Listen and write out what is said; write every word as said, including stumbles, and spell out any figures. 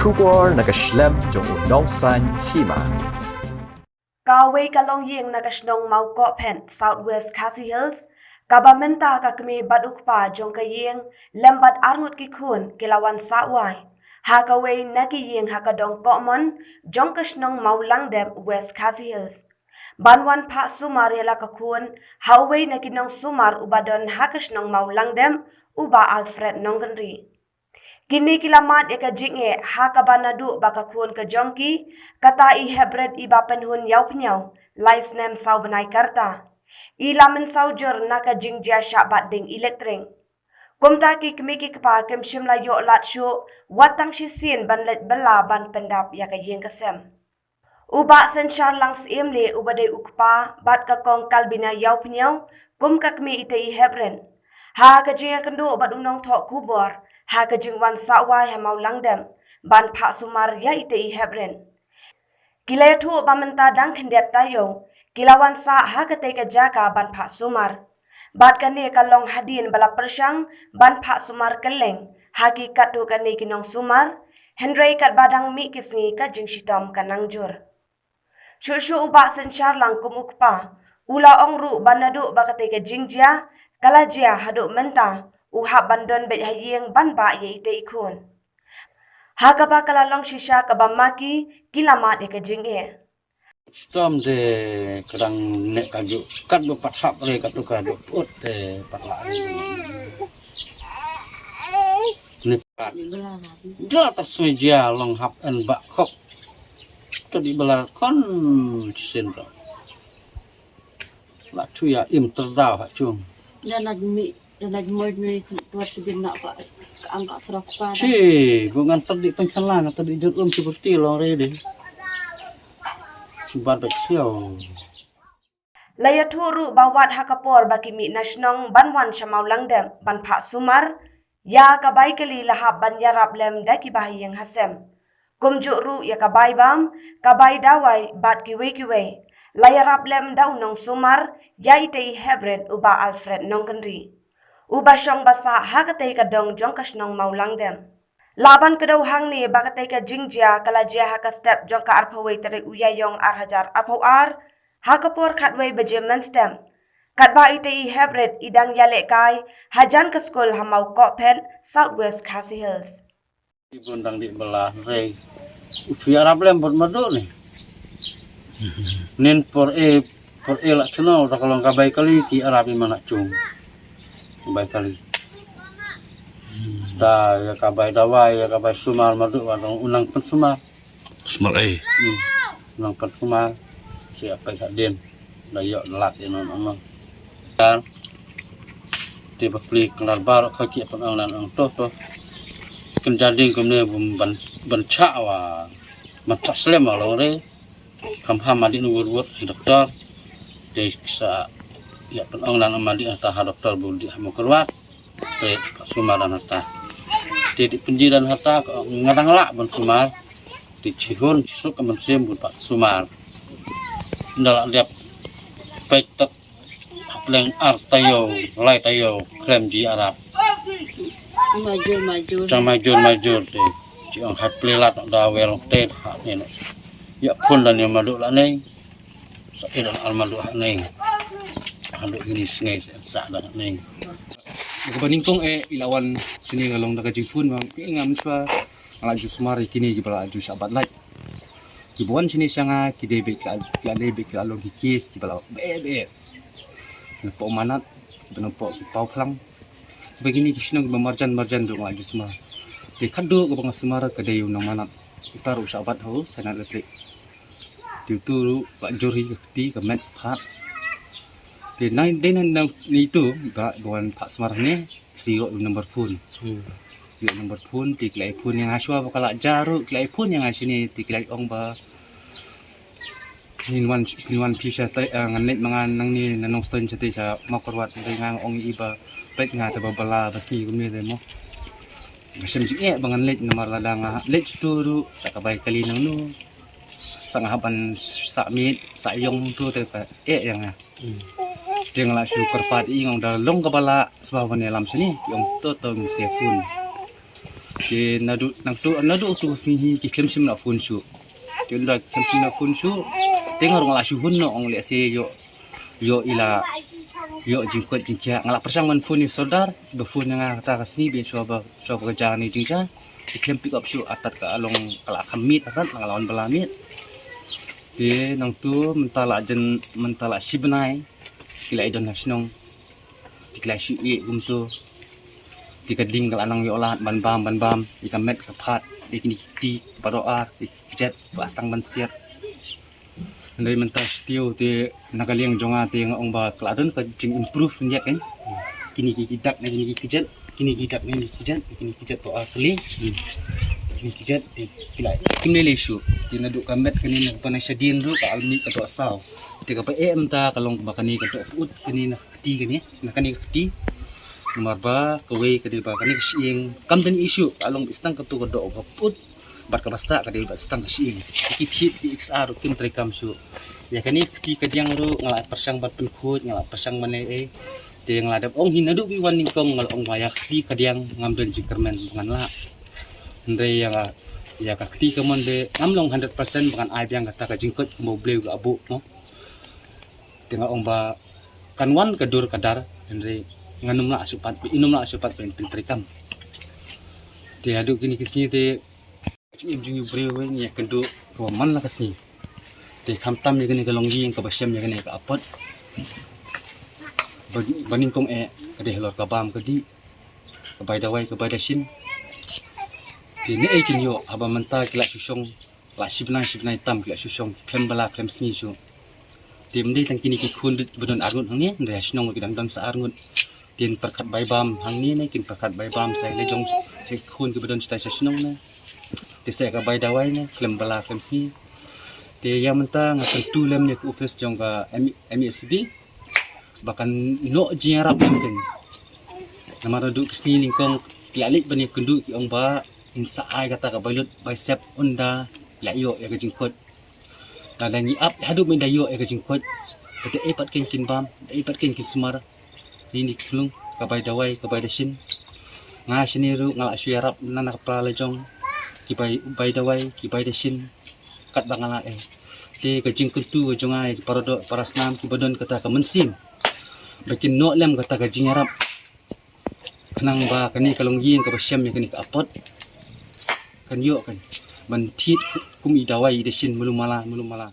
Khubor na ka shlem jong u nongsan hima. Kawei ka longïing na ka shnong Mawkohphet, South West Khasi Hills, kaba mynta ka kmie bad u kpa jong ka ïing lem bad arngut ki khun ki la wan sah wai ha kawei na ki ïing ha ka dong Kohmon jong ka shnong Mawlangdep, West Khasi Hills, ban wan phah sumar ïa la ka khun ha uwei na ki nongsumar uba don ha ka shnong Mawlangdep, u Bah Alfred Nongkynrih. Kine ki la mad ïa ka jingeh ha kaba naduh ba ka khun ka jong ki, kata i Heprit iba pynhun ïaw pynïaw lai snem saw bnai ka rta, i la mynsaw jur na ka jingjia shah bat ding elektrik. Kumta ki kmie ki kpa kim shym la ïoh lad shuh wat tang shisien ban leit bylla ban pyndap ïa ka ïing ka sem. U Bah Synshar Lang Syiemlieh uba dei u kpa bad ka kong Kalbina Ïawphniaw kum ka kmie ita i Heprit, ha ka jingïakynduh bad u nongthoh khubor ha ka jingwan sah wai ha Mawlangdep ban phah sumar ïa ita i Heprit. Ki la ïathuh ba mynta dang khyndiat taïew ki la wan sah ha katei ka jaka ban phah sumar. Bad kane ka long hadien ba la pyrshang ban phah sumar kylleng ha ki katto katne ki nongsumar, hynrei katba dang mih ki sngi ka jingshitom ka nang jur. Shuh shuh u Bah Synshar Lang kum u kpa u la ong ruh ba naduh ba katei ka jingjia ka la jia haduh mynta u hap ban don beit ha ïing ban bah ïa ita i khun. Ha kaba ka la long shisha kaba ma ki ki la mad ïa ka jingeh. Stom te ka dang neh kajuh, katba pat hap re katto kajuh put te pat lah re. Ni pat. Da ta sui jia long hap en bak khop. Te di bela khon shisien to. La chu ïa im tyrdaw ha chung. Da na mi, da na moi ni khun tuat ki bin na pa ka ang ka frok pa. Chi, bu ngan tyrdi pynkhana, ngan tyrdi jur um chi burti long re di. Chi bat ba khiaw. La ïathuh ruh ba wat ha ka por ba ki mih na shnong ban wan sha Mawlangdep ban phah sumar ïa ka bai kali la hap ban ïarap lem da ki bahaïing hasem. Kumjuh ruh ïa ka bai bam, ka bai dawai bad kiwei kiwei la ïarap lem da u nongsumar ïa ita i Heprit u Bah Alfred Nongkynrih, uba shong ba sah ha katei ka dong jong ka shnong Mawlangdep. Lah ban kdew hangne ba katei ka jingjia ka la jia ha ka step jong ka arphew wei tarik u Ïaïong ar hajar arphew ar, ha ka por khatwei baje mynstep, katba ita i Heprit i dang ïalehkai hajan ka skul ha Mawkohphet, South West Khasi Hills. Ki bun dang dih bela rei. U chu ïarap lem bad madu ni. Nin por e, por e la chno ta ka long ka bai kali ki ïarap i mana chung. Bai kali. Ta ïa ka bai dawai, ïa ka bai sumar madu wa dong u nang pynsumar. Sumar ai. Hmm. U nang pynsumar. Si apai ka din. Da ïoh da lad ïa non ano. Kan. Te ba pli klar bar kha ki pynong nan ong to to. Kan jading kumne bun ban, ban cha wa. Ban cha slem wa long re. Kham kham ma dih nu wur wur doktor. Te sa ïa pynong nan ma dih ta ha doktor bu dih ha Mawkyrwat. Te sumar dan hata. Te di pynji dan hata nga dang lah ban sumar. Te chihun chisuk ka mynsiem bun pat sumar. Nda lah dep peit tak hapdeng ar taïew, lai taïew, khlem ji arap. Majur, majur. Chang majur, majur te. Chi ong hai pli lad da wel te ha ne no. Ïa phun dan ïa madu la nei. Sa iran almadu ha nei. Hadu ini sngai sa da nei. Ka ba nyngkong eh i la wan sini nga long da ka jingphun bang i ngam chwa nga la ju sumar ïa kine ki ba la ju shah bat lait. Ki ba wan sini sha nga ki dei beit ki la, ki la dei beit ki la long ki kes ki ba la be be. Na po manat, na po ki paw phlang. Ba kine ki shnong ki ba marjan marjan ruh nga la ju sumar. Te khadduh ka ba nga sumar ka dei u nong manat. Uta ruh shah bat ho, sa na letrik. Te utu ruh la jur hi ka kti ka met phat. Te nai dei na, na, na itu ba, ba wan phah sumar ne, si ïoh number phone. Hmm. Ïoh number phone, te ki la ai phone ïa nga shuwa ba ka la ja ruh, ki la ai phone ïa nga shine, te ki la ai ong ba. Ngin wan, ngin wan phi sha te, ah, ngan leit ma nga nangne na Nongstoiñ sha te sha Mawkyrwat, te nga ong i ba peit nga te ba bala ba sngi kumne te mo. Nga shem jingeh ba ngan leit namar lada nga leit tu ruh, sa ka bai kali nangno. Sa nga hap ban sah miet, sah ïong tu te ka eh ïa nga. Hmm. Te nga la shu kyrpad i nga ong da long kaba lah sbha ban ïalam shane, ki ong to to ngi se phone. Te naduh nangtu naduh tu ka sngi hi ki khlem shim na phone shuh. Te ynda ki khlem shim na phone shuh, te nga ruh nga la shu hun noh, ong lehse ïoh ïoh i la ïoh jingkoit jingkhiah. Nga la pyrshang ban phone ïa u Sordar, ba phone ïa nga kata ka sngi, ba shuwa ba shuwa ba ka ja kane jingjia. Ki khlem pick up shuh, artat ka long ka la kham miet, artat nga la wan ba la miet. Te nangtu mynta la jan, mynta la shi bnai ki la ïadon ha shnong. Te ki la shu ïeh kumtu. Te ka ding ka la nang ïoh lad ban bam ban bam ïa ka met ka phad, ïa kine ki kti baroh ar, ïa ki kjat ba sdang ban siat. Hynrei mynta shuh te na ka liang jong nga te nga ong ba ka la don ka jing improve khyndiat kan. Kine ki dak na kine ki kjat, kine ki dak na kine ki kjat, kine ki kjat to ar kali. Kine ki kjat te ki la kim lei lei shuh. Te naduh ka met kane na ka bnai shadien ruh ka la mih ka doh saw. Te kaba eh mynta ka long ba kane ka doh put kane na ka kti kane, na kane ka kti. Namar ba kawei ka dei ba kane ka shyieng kam don issue, ka long ba sdang katu ka doh ba put. Bad kaba sah ka dei bad sdang ka shyieng. Ki thied ki X R ruh kim treikam shuh. Ïa kane ka kti ka diang ruh nga la pyrshang ban pynkhuid, nga la pyrshang ban leh ei. Te nga la dep ong hi naduh ba wan nyngkong, nga la ong ba ïa ka kti ka diang ngam don jingkyrmen ba ngan lah. Hynrei ïa ka, ïa ka kti kamon de ngam long hundred percent ba ngan ai biang kata ka jingkoit kumba U Blei u la buh mo. Te nga ong ba kan wan ka dur ka dar, hynrei ngan ym lah shuh pat, in ym lah shuh pat ban pyntreikam. Te haduh kine ki sngi te ka jingim jong u briew ngi ïakynduh kaba man la ka sngi. Te khamtam ïa kane ka longïing kaba shem ïa kane ka apot. Ba, ba nyngkong eh ka dei halor ka bam ka dih, ka bai dawai ka bai dashin. Te ne ei kin ïoh haba mynta ki la shu shong, la shi bnai shi bnai tam ki la shu shong, khlem ba la khlem sngi shuh. Te ym dei tang kine ki khun rit ba don arngut hangne, hynrei ha shnong ki dang don sa arngut. Kin pyrkhat bai bam hangne ne kin pyrkhat bai bam sa ïa la jong sa khun kiba don shatai sha shnong ne. Te sa ka bai dawai ne khlem ba la khlem sngi. Te ïa mynta nga kyntu lem ïa ka office jong ka M-, M E S B ba kan noh jingïarap ïa pyn. Namar naduh ki sngi nyngkong ki la leit ban ïakynduh ki ong ba in sa ai kata ka bai lut bai sep ynda la ïoh ïa ka jingkoit. Lada ngi ap haduh mynta ïoh ïa ka jingkoit, ba da ei pat kin kin bam, da ei pat kin kin sumar. Ni ni klung ka bai dawai ka bai dashin. Nga shane ruh nga la shu ïarap na na ka pra la jong ki bai, bai dawai ki bai dashin. Katba nga la eh. Te ka jingkyntu ka jong nga ïa ki para doh para snam kiba don kata ka mynsiem ba kin noh lem kata ka jingïarap. Khnang ba kane ka longïing kaba shem ïa kane ka apot kan ïoh kan ban thied kum i dawai i dashin malu mala malu mala.